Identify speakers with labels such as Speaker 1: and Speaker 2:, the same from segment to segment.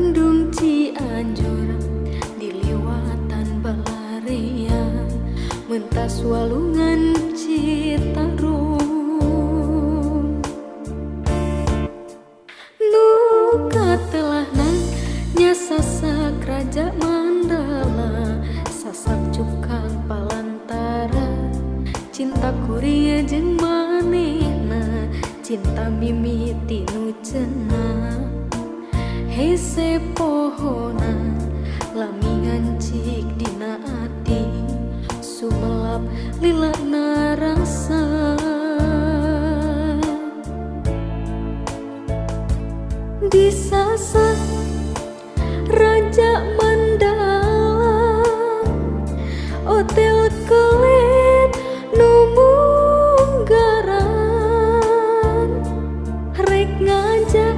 Speaker 1: Bandung Cianjur diliwatan balarea mentas walungan Citarum. Nu katelahna nya sasak Raja Mandala, sasak cukang palantara. Cinta kuring jeung manehna, cinta mimiti nu cenah. Hese pohona lami ngancik dina ati, sumelap lila narasa. Disasak Raja Mandala, hotel kelet nu munggaran, rek ngajak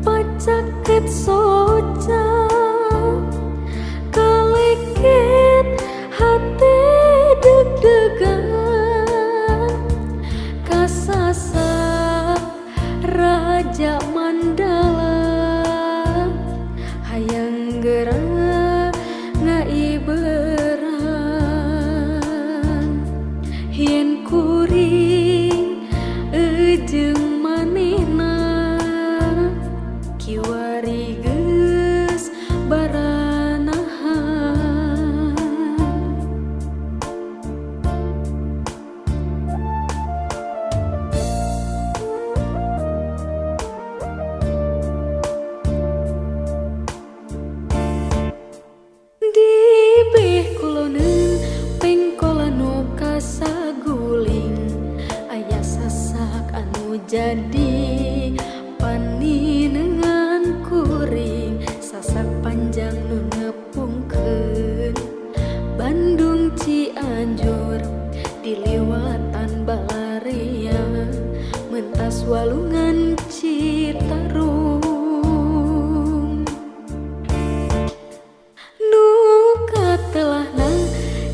Speaker 1: pacaket soca, kaleket hate deg-degan. Kasasak Raja Mandala, hayang geura ngaiberan. Yen kuring jeung manehna kiwari geus baranahan. Di beh kuloneun pengkolan nu kasaguling, aya sasak anu jadi paninengan kuring, sasak panjang nu nepungkeun Bandung Cianjur diliwatan balarea mentas walungan Citarum. Nu katelahna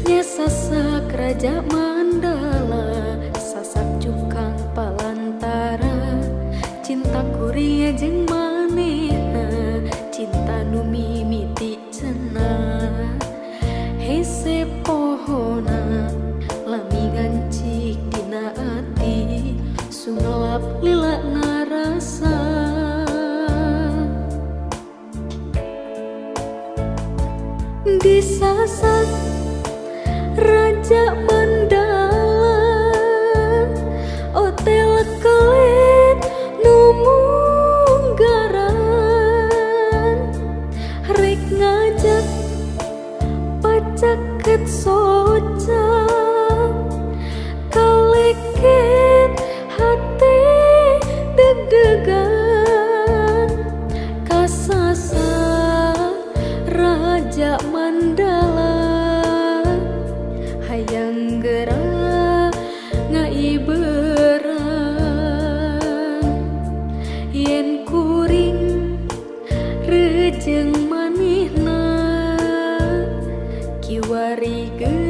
Speaker 1: nya sasak Raja Mandala, sasak cukang palantara. Cinta kuring jeung manehna, cinta nu mimiti cenah. Hese pohona lami ngancik dina ati, sumelap lila narasa. Disasak Raja Mandala, hotel kelet nu munggaran, rek ngajak pacaket soca, kaleket hate deg-degan. Kasasak Raja Mandala, hayang geura ngaiberan. Yen kuring rejeung manehna kiwari geus